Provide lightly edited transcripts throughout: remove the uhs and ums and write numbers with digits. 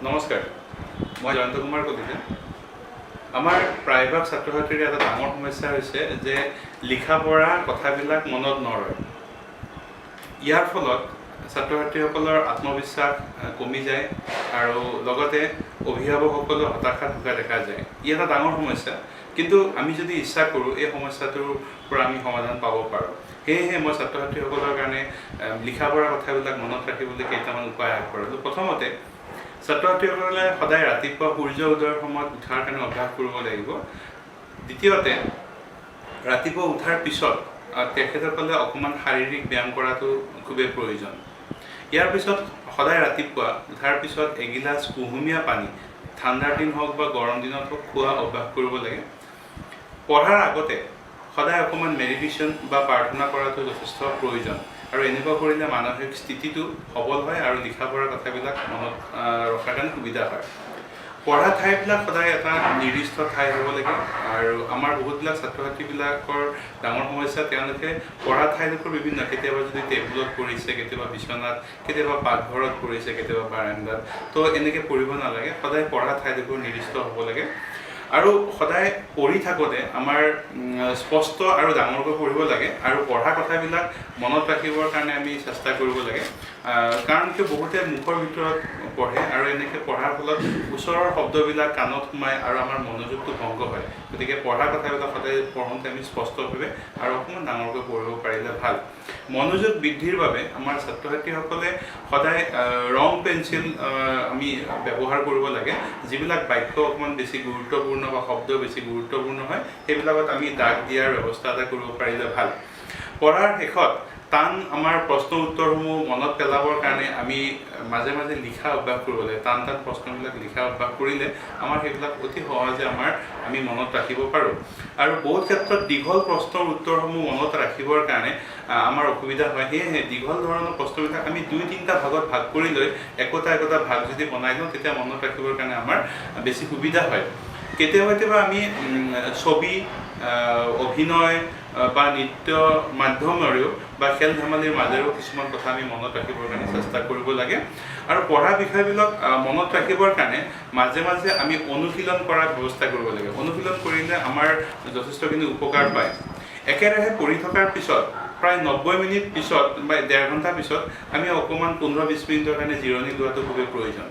নমস্কাৰ, মই জয়ন্ত কুমাৰ কলিতা। আমাৰ প্ৰায়ভাগ ছাত্ৰ ছাত্ৰীৰ এটা ডাঙৰ সমস্যা হৈছে যে লিখা পঢ়া কথাবিলাক মনত নৰয়। ইয়াৰ ফলত ছাত্ৰ ছাত্ৰীসকলৰ আত্মবিশ্বাস কমি যায় আৰু লগতে অভিভাৱকসকলেও হতাশাত ভোগা দেখা যায়। ই এটা ডাঙৰ সমস্যা, কিন্তু আমি যদি ইচ্ছা কৰোঁ, এই সমস্যাটোৰ পৰা আমি সমাধান পাব পাৰোঁ। সেয়েহে মই ছাত্ৰ ছাত্ৰীসকলৰ কাৰণে লিখা পঢ়া কথাবিলাক মনত ৰাখিবলৈ কেইটামান উপায় আগবঢ়ালোঁ। প্ৰথমতে, ছাত্ৰ ছাত্ৰীসকলে সদায় ৰাতিপুৱা সূৰ্য উদয়ৰ সময়ত উঠাৰ কাৰণে অভ্যাস কৰিব লাগিব। দ্বিতীয়তে, ৰাতিপুৱা উঠাৰ পিছত তেখেতসকলে অকণমান শাৰীৰিক ব্যায়াম কৰাটো খুবেই প্ৰয়োজন। ইয়াৰ পিছত সদায় ৰাতিপুৱা উঠাৰ পিছত এগিলাচ কুহুমীয়া পানী, ঠাণ্ডাৰ দিন হওক বা গৰম দিনত হওক, খোৱা অভ্যাস কৰিব লাগে। পঢ়াৰ আগতে সদায় অকণমান মেডিটেশ্যন বা প্ৰাৰ্থনা কৰাটো যথেষ্ট প্ৰয়োজন আৰু এনেকুৱা কৰিলে মানসিক স্থিতিটো সবল হয় আৰু লিখা পঢ়া কথাবিলাক মনত ৰখাৰ কাৰণে সুবিধা হয়। পঢ়া ঠাইবিলাক সদায় এটা নিৰ্দিষ্ট ঠাই হ'ব লাগে। আৰু আমাৰ বহুতবিলাক ছাত্ৰ ছাত্ৰীবিলাকৰ ডাঙৰ সমস্যা, তেওঁলোকে পঢ়া ঠাইডোখৰ বিভিন্ন, কেতিয়াবা যদি টেবুলত পঢ়িছে, কেতিয়াবা বিচনাত, কেতিয়াবা পাকঘৰত পঢ়িছে, কেতিয়াবা বাৰাণ্ডাত। তো এনেকৈ পঢ়িব নালাগে। সদায় পঢ়া ঠাইডোখৰ নিৰ্দিষ্ট হ'ব লাগে আৰু সদায় পঢ়ি থাকোঁতে আমাৰ স্পষ্ট আৰু ডাঙৰকৈ পঢ়িব লাগে আৰু পঢ়া কথাবিলাক মনত ৰাখিবৰ কাৰণে আমি চেষ্টা কৰিব লাগে। কাৰণ কিয়, বহুতে মুখৰ ভিতৰত পঢ়ে আৰু এনেকৈ পঢ়াৰ ফলত ওচৰৰ শব্দবিলাক কাণত সোমায় আৰু আমাৰ মনোযোগটো ভংগ হয়। গতিকে পঢ়া কথাবিলাক সদায় পঢ়োঁতে আমি স্পষ্টভাৱে আৰু অকণমান ডাঙৰকৈ পঢ়িব পাৰিলে ভাল। মনোযোগ বৃদ্ধিৰ বাবে আমাৰ ছাত্ৰ ছাত্ৰীসকলে সদায় ৰং পেঞ্চিল আমি ব্যৱহাৰ কৰিব লাগে। যিবিলাক বাক্য অকণমান বেছি গুৰুত্বপূৰ্ণ বা শব্দ বেছি গুৰুত্বপূৰ্ণ হয়, সেইবিলাকত আমি দাগ দিয়াৰ ব্যৱস্থা এটা কৰিব পাৰিলে ভাল। পঢ়াৰ শেষত টান আমাৰ প্ৰশ্ন উত্তৰসমূহ মনত পেলাবৰ কাৰণে আমি মাজে মাজে লিখা অভ্যাস কৰিব লাগে। টান টান প্ৰশ্নবিলাক লিখা অভ্যাস কৰিলে আমাৰ সেইবিলাক অতি সহজে আমি মনত ৰাখিব পাৰোঁ। আৰু বহুত ক্ষেত্ৰত দীঘল প্ৰশ্নৰ উত্তৰসমূহ মনত ৰাখিবৰ কাৰণে আমাৰ অসুবিধা হয়। সেয়েহে দীঘল ধৰণৰ প্ৰশ্নবিলাক আমি দুই তিনিটা ভাগত ভাগ কৰি লৈ একোটা একোটা ভাগ যদি বনাই লওঁ, তেতিয়া মনত ৰাখিবৰ কাৰণে আমাৰ বেছি সুবিধা হয়। কেতিয়াবা কেতিয়াবা আমি ছবি, অভিনয় বা নৃত্য মাধ্যমেৰেও বা খেল ধেমালিৰ মাজেৰেও কিছুমান কথা আমি মনত ৰাখিবৰ কাৰণে চেষ্টা কৰিব লাগে। আৰু পঢ়া বিষয়বিলাক মনত ৰাখিবৰ কাৰণে মাজে মাজে আমি অনুশীলন কৰাৰ ব্যৱস্থা কৰিব লাগে। অনুশীলন কৰিলে আমাৰ যথেষ্টখিনি উপকাৰ পায়। একেৰাহে পঢ়ি থকাৰ পিছত প্ৰায় 90 মিনিট পিছত বা ডেৰ ঘণ্টা পিছত আমি অকণমান 15-20 মিনিটৰ কাৰণে জিৰণি লোৱাটো খুবেই প্ৰয়োজন।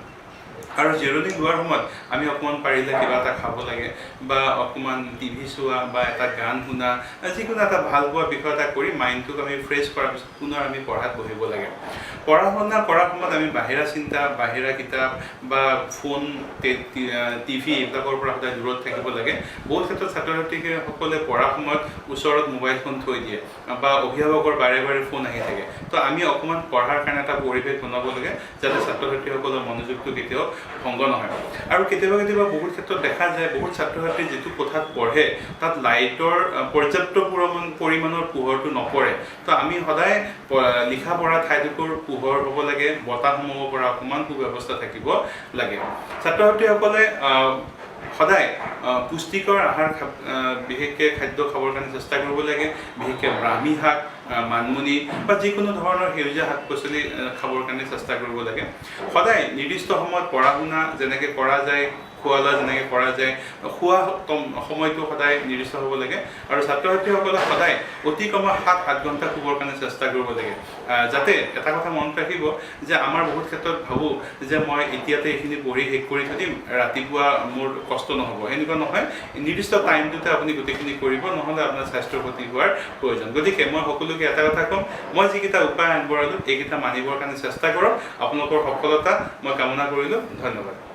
আৰু জিৰণি লোৱাৰ সময়ত আমি অকণমান পাৰিলে কিবা এটা খাব লাগে বা অকণমান টিভি চোৱা বা এটা গান শুনা, যিকোনো এটা ভাল পোৱা বিষয় এটা কৰি মাইণ্ডটোক আমি ফ্ৰেছ কৰাৰ পিছত পুনৰ আমি পঢ়াত বহিব লাগে। পঢ়া শুনা কৰাৰ সময়ত আমি বাহিৰা চিন্তা, বাহিৰা কিতাপ বা ফোন, টিভি এইবিলাকৰ পৰা সদায় দূৰত থাকিব লাগে। বহুত ক্ষেত্ৰত ছাত্ৰ ছাত্ৰীসকলে পঢ়াৰ সময়ত ওচৰত মোবাইল ফোন থৈ দিয়ে বা অভিভাৱকৰ বাৰে বাৰে ফোন আহি থাকে। তো আমি অকণমান পঢ়াৰ কাৰণে এটা পৰিৱেশ বনাব লাগে, যাতে ছাত্ৰ ছাত্ৰীসকলৰ মনোযোগটো কেতিয়াও ভংগ নহয়। আৰু কেতিয়াবা কেতিয়াবা বহুত ক্ষেত্ৰত দেখা যায়, বহুত ছাত্ৰ ছাত্ৰী যিটো কোঠাত পঢ়ে তাত লাইটৰ পৰ্যাপ্ত পৰিমাণৰ পোহৰটো নপৰে। তো আমি সদায় লিখা পঢ়া ঠাইডোখৰ পোহৰ হ'ব লাগে, বতাহ সোমাব পৰা অকণমান সুব্যৱস্থা থাকিব লাগে। ছাত্ৰ ছাত্ৰীসকলে সদায় পুষ্টিকৰ আহাৰ, বিশেষকৈ খাদ্য খাবৰ কাৰণে চেষ্টা কৰিব লাগে। বিশেষকৈ ব্ৰাহ্মী শাক, মানিমুনি বা যিকোনো ধৰণৰ সেউজীয়া শাক পাচলি খাবৰ কাৰণে চেষ্টা কৰিব লাগে। সদায় নিৰ্দিষ্ট সময়ত পঢ়া শুনা যেনেকৈ কৰা যায়, খোৱা লোৱা যেনেকৈ কৰা যায়, শোৱা সময়টো সদায় নিৰ্দিষ্ট হ'ব লাগে। আৰু ছাত্ৰ ছাত্ৰীসকলে সদায় অতি কমেও 7-8 ঘণ্টা শুবৰ কাৰণে চেষ্টা কৰিব লাগে। যাতে এটা কথা মনত ৰাখিব যে আমাৰ বহুত ক্ষেত্ৰত ভাবোঁ যে মই এতিয়াতে এইখিনি পঢ়ি শেষ কৰি থৈ দিম, ৰাতিপুৱা মোৰ কষ্ট নহ'ব। সেনেকুৱা নহয়। নিৰ্দিষ্ট টাইমটোতে আপুনি গোটেইখিনি কৰিব, নহ'লে আপোনাৰ স্বাস্থ্যৰ ক্ষতি হোৱাৰ প্ৰয়োজন। গতিকে মই সকলোকে এটা কথা ক'ম, মই যিকেইটা উপায় আগবঢ়ালোঁ, এইকেইটা মানিবৰ কাৰণে চেষ্টা কৰক। আপোনালোকৰ সফলতা মই কামনা কৰিলোঁ। ধন্যবাদ।